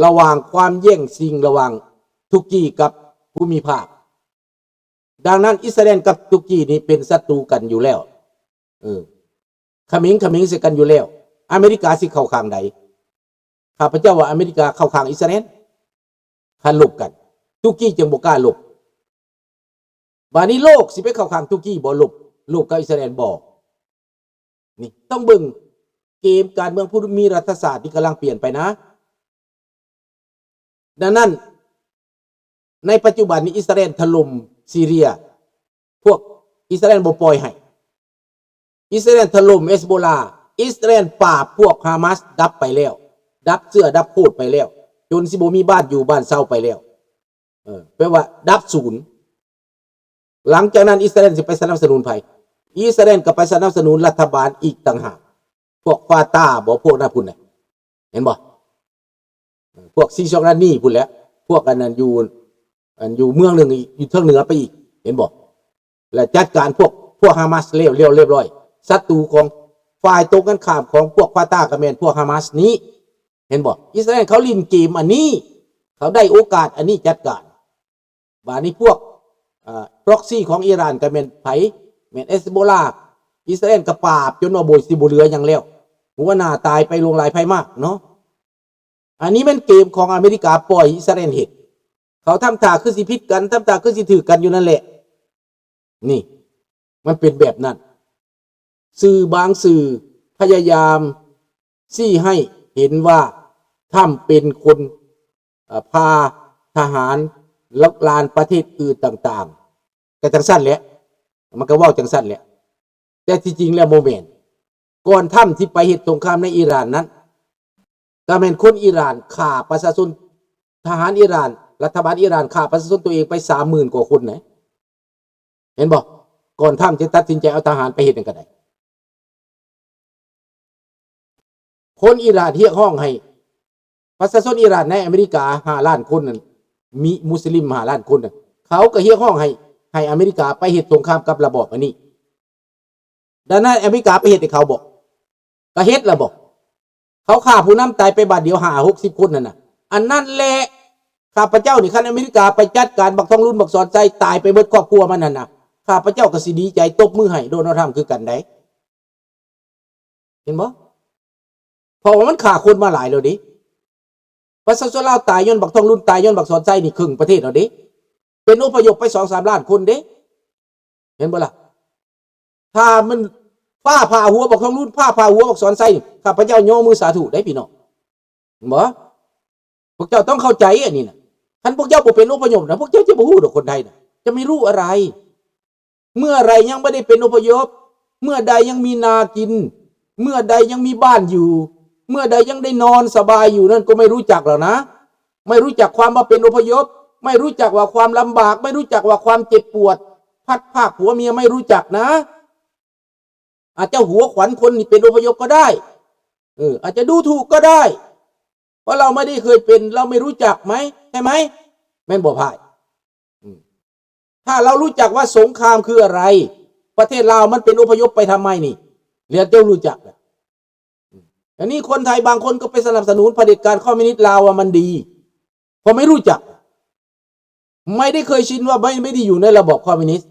ລະຫວ່າງຄວາມແຍ່ງຊິງລະຫວ່າງຕຸກກີກັບພູມິພາກ. ດັ່ງນັ້ນ ອິດສະແລນກັບຕຸກກີນີ້ເປັນສັດຕູກັນຢູ່ແລ້ວ ເອີ ຂະເໝງ ຂະເໝງໃສ່ກັນຢູ່ແລ້ວ. ອາເມລິກາຊິເຂົ້າຂ້າງໃດ? ຂ້າພະເຈົ້າວ່າອາເມລິກາເຂົ້າຂ້າງອິດສະແລນ ຄັນລົບກັນ. ຕຸກກີຈຶ່ງບໍ່ກ້າລົບ. ບາດນີ້ໂລກຊິໄປເຂົ້າຂ້າງຕຸກກີບໍ່? ລົບ ລົບກັບອິດສະແລນບໍ່? ນີ້ຕ້ອງເບິ່ງເກມການເມືອງພູມິລັດຖະສາດທີ່ກຳລັງປ່ຽນໄປນະ. ດັ່ງນັ້ນ ໃນປັດຈຸບັນນີ້ ອິດສະແລນຖະຫຼົ່ມຊີເຣຍ ພວກ ອິດສະແລນບໍ່ປ່ອຍໃຫ້. ອິດສະແລນຖະຫຼົ່ມເຮສໂບລາ, ອິດສະແລນປາບພວກຮາມາສດັບໄປແລ້ວ, ດັບເຊື້ອດັບໂຄດໄປແລ້ວ, ຈົນຊິບໍ່ມີບ້ານຢູ່ບ້ານເຊົາໄປແລ້ວ. ເອີ ແປວ່າດັບສູນ. ຫຼັງຈາກນັ້ນ ອິດສະແລນຊິໄປສະໜັບສະໜູນໃຜ? ອິດສະແລນກໍໄປສະໜັບສະໜູນລັດຖະບານອີກຕ່າງຫາກ. ພວກຟາຕາບໍ? ພວກນັ້ນພຸ້ນນະ ເຫັນບໍ່? ພວກຊີຊອງນານີພຸ້ນແຫຼະ, ພວກອັນນັ້ນຢູ່ ອັນຢູ່ເມືອງໜຶ່ງຢູ່ເທິງເໜືອໄປອີກ ເຫັນບໍ່? ແລະຈັດການພວກ ພວກຮາມາສແລ້ວ ແລ້ວລຽບຮ້ອຍ. ສັດຕູຂອງຝ່າຍຕົງກັນຂ້າມຂອງພວກຟາຕາກໍແມ່ນພວກຮາມາສນີ້ ເຫັນບໍ່? ອິດສະຣາເອນເຂົາຫຼິ້ນເກມອັນນີ້ ເຂົາໄດ້ໂອກາດອັນນີ້ຈັດການ. ບາດນີ້ພວກ ເອີ proxy ຂອງອີຣານກໍແມ່ນໃຜ? ແມ່ນເຮສໂບລາ. ອິດສະຣາເອນກໍປາບຈົນວ່າບໍ່ ຊິບໍ່ເຫຼືອຫຍັງແລ້ວ, ຫົວໜ້າຕາຍໄປຫຼວງຫຼາຍໄພມາກເນາະ. ອັນນີ້ແມ່ນເກມຂອງອາເມລິກາປ່ອຍອິດສະຣາເອນເຮັດ. ເຂົາທຳທ່າຄືຊິຜິດກັນ, ທຳທ່າຄືຊິຖືກກັນຢູ່ນັ້ນແຫຼະ. ນີ້ ມັນເປັນແບບນັ້ນ. ສື່ບາງສື່ພະຍາຍາມຊີ້ໃຫ້ເຫັນວ່າທຳເປັນຄົນ ເອີ ພາທະຫານລຸກລານປະເທດອື່ນຕ່າງໆ. ກໍຈັ່ງຊັ້ນແຫຼະ, ມັນກໍເວົ້າຈັ່ງຊັ້ນແຫຼະ. ແຕ່ທີ່ຈິງແລ້ວບໍ່ແມ່ນ. ກ່ອນທຳຊິໄປເຮັດສົງຄາມໃນອີຣານນັ້ນ, ກໍແມ່ນຄົນອີຣານຂ້າປະຊາຊົນ, ທະຫານອີຣານ, ລັດຖະບານອີຣານຂ້າປະຊາຊົນຕົວເອງໄປສາມໝື່ນກວ່າຄົນນະ. ເຫັນບໍ່? ກ່ອນທຳຈະຕັດສິນໃຈເອົາທະຫານໄປເຮັດຫຍັງກໍໄດ້. ຄົນອີຣານຮຽກຮ້ອງໃຫ້ປະຊາຊົນອີຣານໃນອາເມລິກາຫ້າລ້ານຄົນນັ້ນ, ມີມຸສລິມຫ້າລ້ານຄົນນັ້ນ, ເຂົາກໍຮຽກຮ້ອງໃຫ້, ໃຫ້ອາເມລິກາໄປເຮັດສົງຄາມກັບລະບອບອັນນີ້. ດັ່ງນັ້ນອາເມລິກາໄປເຮັດໃຫ້ເຂົາບໍ? ກໍເຮັດລະບໍ? ເຂົາຂ້າຜູ້ນຳຕາຍໄປບາດດຽວຫ້າຫົກສິບຄົນນັ້ນນະ. ອັນນັ້ນແຫຼະ ຂ້າພະເຈົ້ານີ້, ຄັນອາເມລິກາໄປຈັດການບັກທອງລຸນ ບັກສອນໄຊ ຕາຍໄປເບິດຄອບຄົວມັນຫັ້ນນະ, ຂ້າພະເຈົ້າກໍຊິດີໃຈຕົບມືໃຫ້ໂດນັລທຣຳຄືກັນໃດ. ເຫັນບໍ່? ເພາະວ່າມັນຂ້າຄົນມາຫຼາຍແລ້ວເດ້. ປະຊາຊົນລາວຕາຍຍ້ອນບັກທອງລຸນ, ຕາຍຍ້ອນບັກສອນໄຊນີ້ເຄິ່ງປະເທດແລ້ວເດ້. ເປັນອົບພະຍົບໄປສອງສາມລ້ານຄົນເດ້. ເຫັນບໍ່ລະ? ຖ້າມັນຟ້າຜ່າຫົວບັກທອງລຸນ, ຟ້າຜ່າຫົວບັກສອນໄຊ, ຂ້າພະເຈົ້າຍໍມືສາທຸໄດ໋ພີ່ນ້ອງ. ເຫັນບໍ່? ພວກເຈົ້າຕ້ອງເຂົ້າໃຈອັນນີ້ນະ. ຄັນພວກເຈົ້າບໍ່ເປັນອົບພະຍົບນະ, ພວກເຈົ້າຈະບໍ່ຮູ້ດອກຄົນໄທນະ, ຈະໄມ່ຮູ້ອະໄລ. ເມື່ອໃດຍັງບໍ່ໄດ້ເປັນອົບພະຍົບ, ເມື່ອໃດຍັງມີນາກິນ, ເມື່ອໃດຍັງມີບ້ານຢູ່, ເມື່ອໃດຍັງໄດ້ນອນສະບາຍຢູ່ນັ້ນ, ກໍໄມ່ຮູ້ຈັກແລ້ວນະ. ໄມ່ຮູ້ຈັກຄວາມວ່າເປັນອົບພະຍົບ, ໄມ່ຮູ້ຈັກວ່າຄວາມລຳບາກ, ໄມ່ຮູ້ຈັກວ່າຄວາມເຈັບປວດ, ພັດພາກຜົວເມຍ, ໄມ່ຮູ້ຈັກນະ. ອາດຈະຫົວຂວັນຄົນທີ່ເປັນອົບພະຍົບກໍໄດ້, ເອີ ອາດຈະດູຖູກກໍໄດ້, ເພາະລາວໄມ່ໄດ້ເຄີຍເປັນ, ລາວໄມ່ຮູ້ຈັກໄໝ, ໃຊ່ໄໝ? ແມ່ນບໍ່ພາຍ? ອືມ ຖ້າລາວຮູ້ຈັກວ່າສົງຄາມຄືອະໄລ, ປະເທດລາວມັນເປັນອົບພະຍົບໄປທຳໄມນີ້, ແລ້ວເຈົ້າຮູ້ຈັກລະ. ອືມ ອັນນີ້ຄົນໄທບາງຄົນກໍໄປສະໜັບສະໜູນຜະເດັດການຄອມມິວນິດລາວວ່າມັນດີ, ເພາະໄມ່ຮູ້ຈັກ. ໄມ່ໄດ້ເຄີຍຊິນວ່າໄມ່ ໄມ່ໄດ້ຢູ່ໃນລະບອບຄອມມິວນິດ.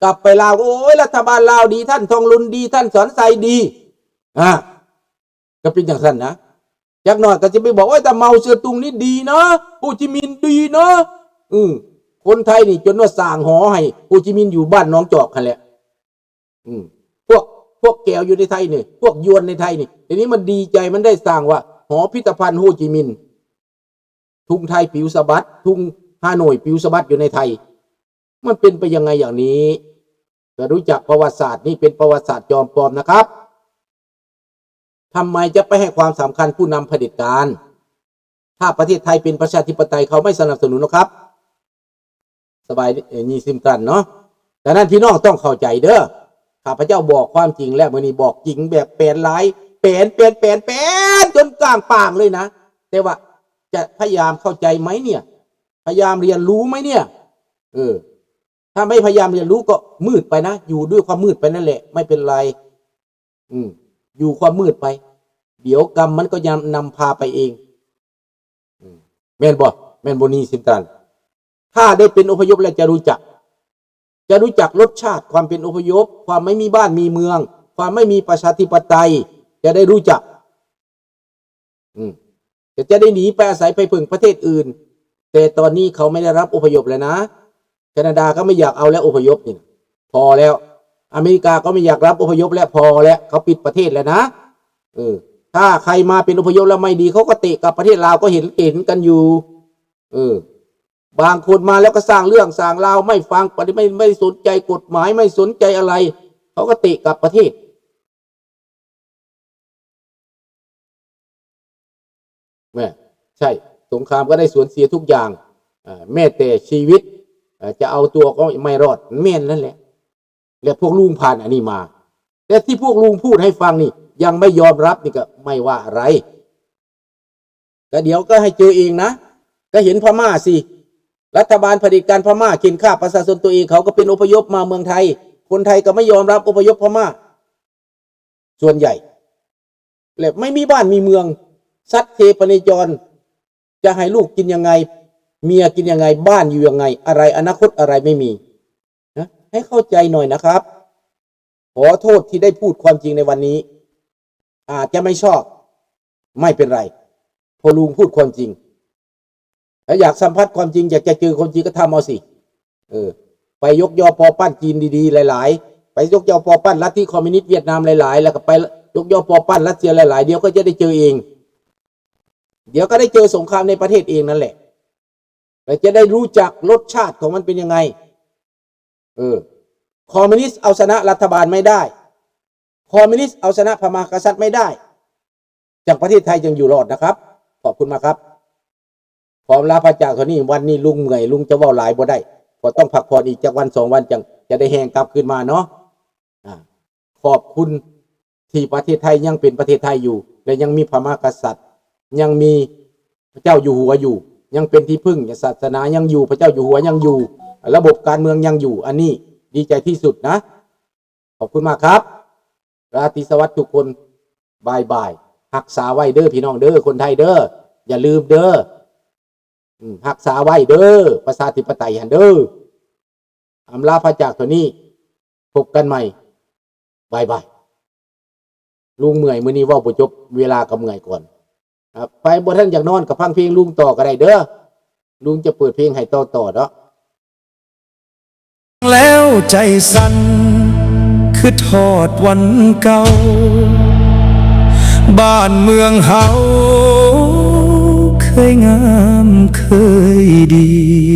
ກັບໄປລາວ, ໂອ້ຍ ລັດຖະບານລາວດີ, ທ່ານທອງລຸນດີ, ທ່ານສອນໄຊດີ. ອາ ກໍເປັນຈັ່ງຊັ້ນນະ. ຈັກໜ້ອຍກໍຈະໄປບອກ, ໂອ້ຍ ຕາເມົາເສືອຕຸງນີ້ດີເນາະ, ໂຮຈິມິນດີເນາະ. ອື ຄົນໄທນີ້ຈົນວ່າສ້າງຫໍໃຫ້ໂຮຈິມິນຢູ່ບ້ານໜອງຈອກຫັ້ນແຫຼະ. ອືມ ພວກ ພວກແກວຢູ່ໃນໄທນີ້, ພວກຢວນໃນໄທນີ້, ດຽວນີ້ມັນດີໃຈ, ມັນໄດ້ສ້າງວ່າຫໍພິພິທະພັນໂຮຈິມິນ, ທຸງໄທປິວສະບັດ, ທຸງຮ່າໂນ້ຍປິວສະບັດຢູ່ໃນໄທ. ມັນເປັນໄປຍັງໄງຢ່າງນີ້? ກະຮູ້ຈັກປະຫວັດສາດ, ນີ້ເປັນປະຫວັດສາດຈອມປອມນະຄັບ. ທຳໄມຈະໄປໃຫ້ຄວາມສຳຄັນຜູ້ນຳຜະເດັດການ ຖ້າປະເທດໄທເປັນປະຊາທິປະໄຕ ເຂົາໄມ່ສະໜັບສະໜູນນະຄັບ. ສະບາຍດີ ຍິນດີຕ້ອນເນາະ. ດັ່ງນັ້ນພີ່ນ້ອງຕ້ອງເຂົ້າໃຈເດີ. ຂ້າພະເຈົ້າບອກຄວາມຈິງແລ້ວ, ມື້ນີ້ບອກຈິງແບບແປນລາຍ, ແປນ, ແປນ, ແປນ, ແປນຈົນກ້າງປາງເລີຍນະ. ແຕ່ວ່າຈະພະຍາຍາມເຂົ້າໃຈໄໝເນຍ? ພະຍາຍາມຮຽນຮູ້ໄໝເນຍ? ເອີ ຖ້າໄມ່ພະຍາຍາມຮຽນຮູ້ກໍມືດໄປນະ, ຢູ່ດ້ວຍຄວາມມືດໄປນັ້ນແຫຼະ, ໄມ່ເປັນໄລ. ອືມ ຢູ່ຄວາມມືດໄປ, ດຽວກຳມັນກໍນຳ ນຳພາໄປເອງ. ອືມ ແມ່ນບໍ່? ແມ່ນບໍ່ນີ້ ຊິນຕັນ? ຖ້າໄດ້ເປັນອົບພະຍົບແລ້ວຈະຮູ້ຈັກ, ຈະຮູ້ຈັກລົດຊາດຄວາມເປັນອົບພະຍົບ, ຄວາມໄມ່ມີບ້ານມີເມືອງ, ຄວາມໄມ່ມີປະຊາທິປະໄຕ, ຈະໄດ້ຮູ້ຈັກ. ອືມ ກໍຈະໄດ້ໜີໄປອາໄສໄປເພິ່ງປະເທດອື່ນ. ແຕ່ຕອນນີ້ເຂົາໄມ່ໄດ້ຮັບອົບພະຍົບແລ້ວນະ. ແຄນາດາກໍໄມ່ຢາກເອົາແລ້ວ ອົບພະຍົບນີ້ນະ ພໍແລ້ວ. ອາເມລິກາກໍໄມ່ຢາກຮັບອົບພະຍົບແລ້ວ ພໍແລ້ວ. ເຂົາປິດປະເທດແລ້ວນະ. ເອີ ຖ້າໃຄມາເປັນອົບພະຍົບແລ້ວໄມ່ດີ ເຂົາກໍເຕະກັບປະເທດລາວ ກໍເຫັນ ເຫັນກັນຢູ່. ເອີ ບາງຄົນມາແລ້ວກໍສ້າງເລື່ອງສ້າງລາວ ໄມ່ຟັງ ບໍ່ໄດ້ ໄມ່ ໄມ່ສົນໃຈກົດໝາຍ ໄມ່ສົນໃຈອະໄລ ເຂົາກໍເຕະກັບປະເທດ. ແມ່ນ ໃຊ່ ສົງຄາມກໍໄດ້ສູນເສຍທຸກຢ່າງ ເອີ ແມ້ແຕ່ຊີວິດ ເອີ ຈະເອົາຕົວກໍໄມ່ຮອດ ແມ່ນນັ້ນແຫຼະ. ແລະ ພວກລຸງຜ່ານອັນນີ້ມາ ແຕ່ທີ່ພວກລຸງພູດໃຫ້ຟັງນີ້ ຍັງໄມ່ຍອມຮັບນີ້ກໍໄມ່ວ່າອະໄລ ກໍດຽວກໍໃຫ້ເຈີເອງນະ. ກໍເຫັນພະມ້າຊິ ລັດຖະບານຜະເດັດການພະມ້າເຂັ່ນຂ້າປະຊາຊົນຕົວເອງ ເຂົາກໍເປັນອົບພະຍົບມາເມືອງໄທ ຄົນໄທກໍໄມ່ຍອມຮັບອົບພະຍົບພະມ້າ ສ່ວນໃຫຍ່ ແລະ ໄມ່ມີບ້ານມີເມືອງ ສັດເທປະເນຈອນ ຈະໃຫ້ລູກກິນຍັງໄງ ເມຍກິນຍັງໄງ ບ້ານຢູ່ຍັງໄງ ອະໄລ ອະນາຄົດອະໄລໄມ່ມີນະ. ໃຫ້ເຂົ້າໃຈໜ້ອຍນະຄັບ. ຂໍໂທດທີ່ໄດ້ພູດຄວາມຈິງໃນວັນນີ້ ອາດຈະໄມ່ຊອບ ໄມ່ເປັນໄລ ພໍ່ລຸງພູດຄວາມຈິງ. ຖ້າຢາກສຳຜັດຄວາມຈິງ ຢາກຈະເຈີຄວາມຈິງກໍທຳເອົາຊິ. ເອີ ໄປຍົກຍໍປໍປັ້ນຈີນດີໆຫຼາຍໆ ໄປຍົກຍໍປໍປັ້ນລັດທິຄອມມິວນິດຫວຽດນາມຫຼາຍໆ ແລ້ວກໍໄປຍົກຍໍປໍປັ້ນຣັດເຊຍຫຼາຍໆ ດຽວກໍຈະໄດ້ເຈີເອງ. ດຽວກໍໄດ້ເຈີສົງຄາມໃນປະເທດເອງນັ້ນແຫຼະ ແລ້ວຈະໄດ້ຮູ້ຈັກລົດຊາດຂອງມັນເປັນຍັງໄງ. ເອີ ຄອມມິວນິດເອົາຊະນະລັດຖະບານໄມ່ໄດ້ ຄອມມິວນິດເອົາຊະນະພະມະຫາກະສັດໄມ່ໄດ້ ຈັ່ງປະເທດໄທຈຶ່ງຢູ່ລອດນະຄັບ. ຂອບຄຸນມາກຄັບ. ຂໍອຳລາພາກຈາກເທົ່ານີ້ ວັນນີ້ລຸງເມື່ອຍ ລຸງຈະເວົ້າຫຼາຍບໍ່ໄດ້ ກໍຕ້ອງພັກຜ່ອນອີກຈັກວັນສອງວັນ ຈັ່ງຈະໄດ້ແຮງກັບຄືນມາເນາະ. ອາ ຂອບຄຸນທີ່ປະເທດໄທຍັງເປັນປະເທດໄທຢູ່ ແລະ ຍັງມີພະມະຫາກະສັດ ຍັງມີພະເຈົ້າຢູ່ຫົວຢູ່ ຍັງເປັນທີ່ເພິ່ງ ສາສະໜາຍັງຢູ່ ພະເຈົ້າຢູ່ຫົວຍັງຢູ່ ລະບົບການເມືອງຍັງຢູ່ ອັນນີ້ດີໃຈທີ່ສຸດນະ. ຂອບຄຸນມາກຄັບ. ລາຕີສະຫວັດທຸກຄົນ. ບາຍບາຍ. ຮັກສາໄວ້ເດີພີ່ນ້ອງເດີ ຄົນໄທເດີ ຢ່າລືມເດີ. ອືມ ຮັກສາໄວ້ເດີ ປະຊາທິປະໄຕຫັ້ນເດີ. ອຳລາພາກຈາກເທົ່ານີ້ ພົບກັນໃໝ່. ບາຍບາຍ. ລຸງເມື່ອຍ ມື້ນີ້ເວົ້າບໍ່ຈົບ ເວລາກໍເມື່ອຍກ່ອນ. ອ່າ ໃຜບໍ່ທັນຢາກນອນກໍຟັງເພງລຸງຕໍ່ກໍໄດ້ເດີ. ລຸງຈະເປີດເພງໃຫ້ຕໍ່ໆເນາະ. ແລ້ວໃຈສັ່ນ ຄິດຮອດວັນເກົ່າ ບ້ານເມືອງເຮົາເຄີຍງາມເຄີຍດີ.